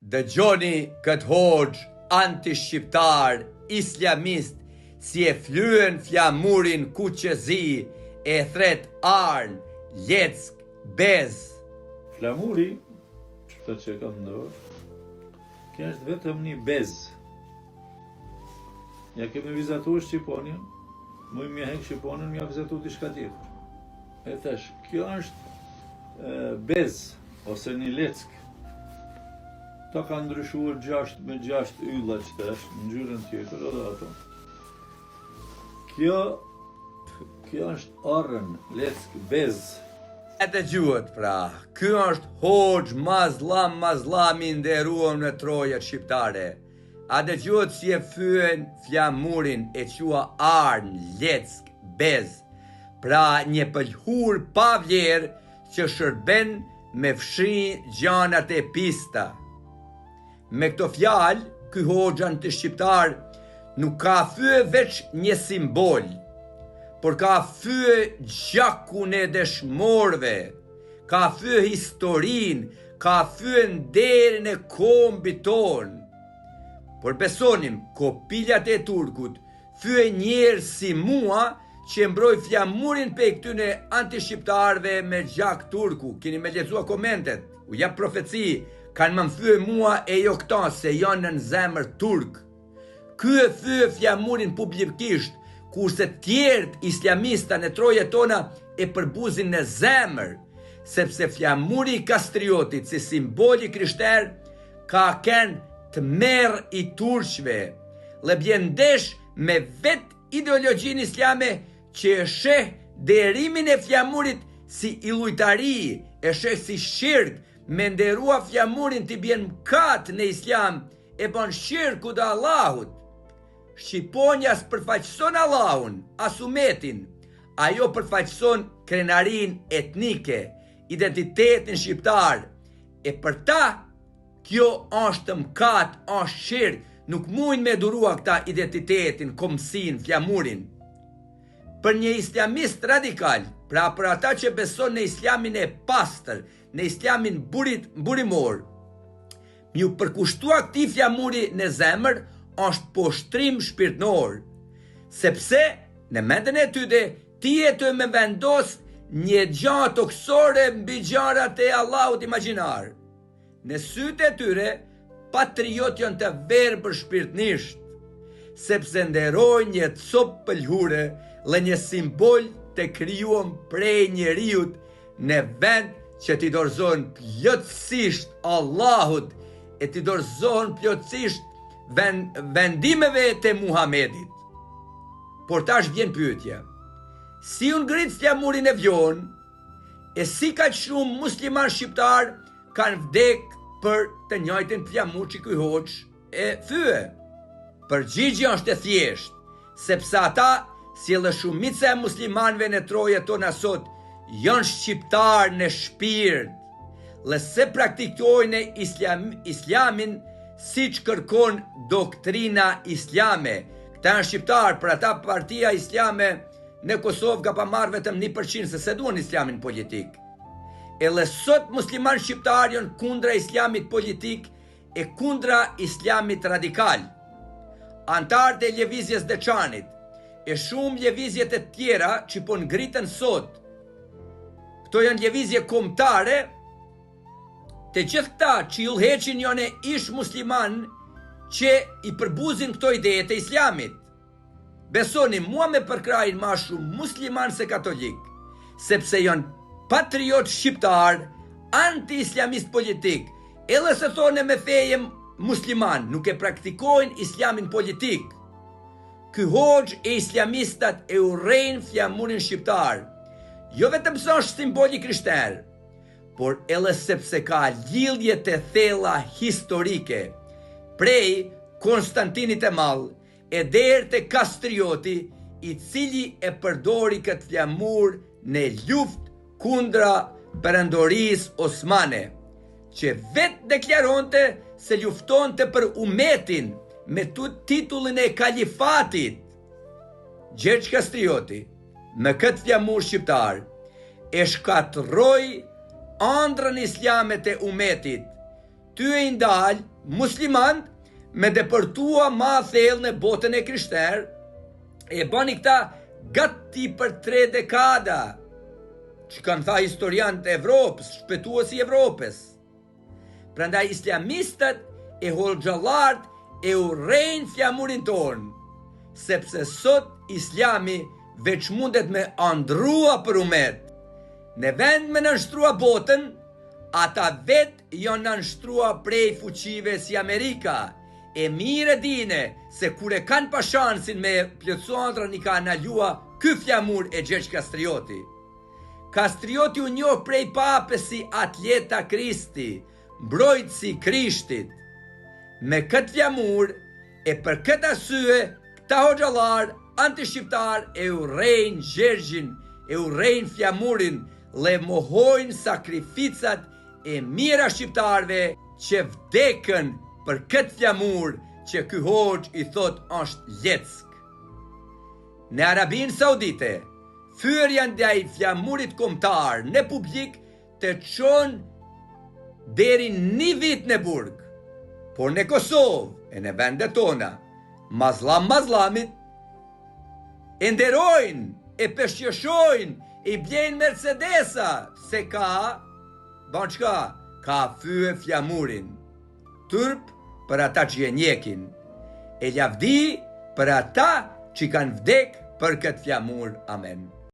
Dëgjoni këtë hoxhë antishqiptar islamist si e flyen flamurin kuq e zi e thret arnë, leckë, bez. Flamuri, qëta që e kam në dorë, kjo është vetëm një bez. Ja kemi vizatu shqiponjën, muj me hek shqiponjën, me ja vizatu diçka tjetër. E tash, kjo është bez, ose një leckë. Ta ka ndryshuar 6 me 6 ylla që tash, në ngjyrën tjetër edhe ato. Kjo, kjo është arën, leckë, bez. E dëgjuat pra, ky është hoxhë mazllam mazllam i nderuam në trojet shqiptare. A dëgjuat si e fyen flamurin e qua arnë, leckë, bez. Pra një pëlhurë pa vlerë që shërben me fshi gjanat e pista. Me këto fjalë, ky hoxhë antishqiptar nuk ka fye veç një simbol, por ka fye gjakun e dëshmorëve, ka fye historinë, ka fye nderin e kombit tonë. Por besonim, kopilat e turkut Fyejnë njerëz si mua që e mbroj flamurin pej këtyne antishqiptarëve me gjak turku, keni me lexua komentet, u jap profeci, kanë me m'fye mua e jo këta se janë në zemër turk. Ky e fye flamurin publikisht, kurse tjerët islamista në trojet tona e përbuzin në zemër, sepse flamuri i Kastriotit si simbol i krishterë ka ken tmerr i turqve dhe bie ndesh me vetë ideologjinë islame që e sheh nderimin e flamurit si idhujtari, e sheh si shirk, me nderua flamurin ti bjen mëkat në islam, e bën shirk kundër Allahut. Shqiponja s'përfaqëson Allahun, as umetin, ajo përfaqëson krenarinë etnike, identitetin shqiptar, E për ta, kjo është mëkat, është shirk, nuk mujnë me durua këta identitetin, kombësinë, flamurin. Për një islamist radikal, pra për ata që beson në islamin e pastër, në islamin burit, burimor, m'iu përkushtua këtij flamuri në zemër, është poshtrim shpirtnor, sepse në mendjen e tyre Ti je tu me vendos një gja tokësore mbi gjarat e Allahut imagjinar. Në sytë e tyre, patriot janë të verbër shpirtnisht, sepse nderojnë një copë pëlhure dhe një simbol të krijuam prej njeriut në vend që t'i dorëzohen plotësisht Allahut e t'i dorëzohen plotësisht vendimeve të Muhamedit. Por tash vjen pyetja, si u ngrit flamuri në Vjonë, e si kaq shumë musliman shqiptar kanë vdek për të njëjtin flamur që ky hoxhë e fye? Përgjigja është e thjeshtë, sepse ata, si edhe shumica e muslimanëve në trojet tona sot, janë shqiptarë në shpirt dhe s'e praktikojnë islam, islamin siç kërkon doktrina islame. Këta janë shqiptarë, për ata partia islame në Kosovë ka pa marrë vetëm 1% se s'e duan islamin politik. Edhe sot musliman shqiptarë janë kundra islamit politik e kundra islamit radikal. Anëtarët e lëvizjes Deçanit, e shumë lëvizje të tjera që po ngritën sot, këto janë lëvizje kombëtare, të gjithë këta që i udhëheqin janë ish musliman që i përbuzin këto ide të islamit. Besoni, mua me përkrahin ma shumë musliman se katolik, sepse janë patriot shqiptar, anti-islamist politik, edhe se thonë me fe jem musliman, nuk e praktikojnë islamin politik. Ky hoxhë e islamistat e urrejnë flamurin shqiptar, jo vetëm se është simbol i krishterë, por edhe sepse ka lidhje të thella historike, prej Konstantinit të Madh e deri te Kastrioti, i cili e përdori këtë flamur në luftë kundra Perandorisë Osmane, që vetë deklaronte se luftonte për umetin me titullin e kalifatit. Gjergj Kastrioti, me këtë flamur shqiptar, e shkatërroi andrrën islame të umetit. Tye i ndalë muslimant me depërtua ma thellë në botën e krishterë, e bani këta gati për tre dekada, që kanë tha historianët e Evropës, shpëtuesi i Evropës. Prandaj islamistët e hoxhallarët e urrejnë flamurin tonë, sepse sot islami veç mundet me andrrua për umet. Në vend me nënshtrua botën, ata vetë janë nënshtrua prej fuqive si Amerika, e mirë e dine se kur e kanë pa shansin me plotësu andrrën i ka nalua ky flamur e Gjergj Kastrioti. Kastrioti u njoh prej papës si Atleta Kristi, mbrojtësi i Krishtit. Me këtë flamur e për këtë arsye këta hoxhallarë antishqiptarë e urrejnë Gjergjin, e urrejnë flamurin dhe mohojnë sakrificat e mijëra shqiptarëve që vdekën për këtë flamur që ky hoxhë i thotë është leckë. Në Arabinë Saudite, Fyerja ndaj flamurit kombëtar në publik të çon deri një vit në burg. Por në Kosovë e në vendet tona, mazllam mazllamit e nderojnë, e peshqeshojnë, i blejnë Mercedesa, se ka, ban çka, ka fye flamurin. Turp për ata që e njekin, e lavdi për ata që kanë vdek për këtë flamur. Amen.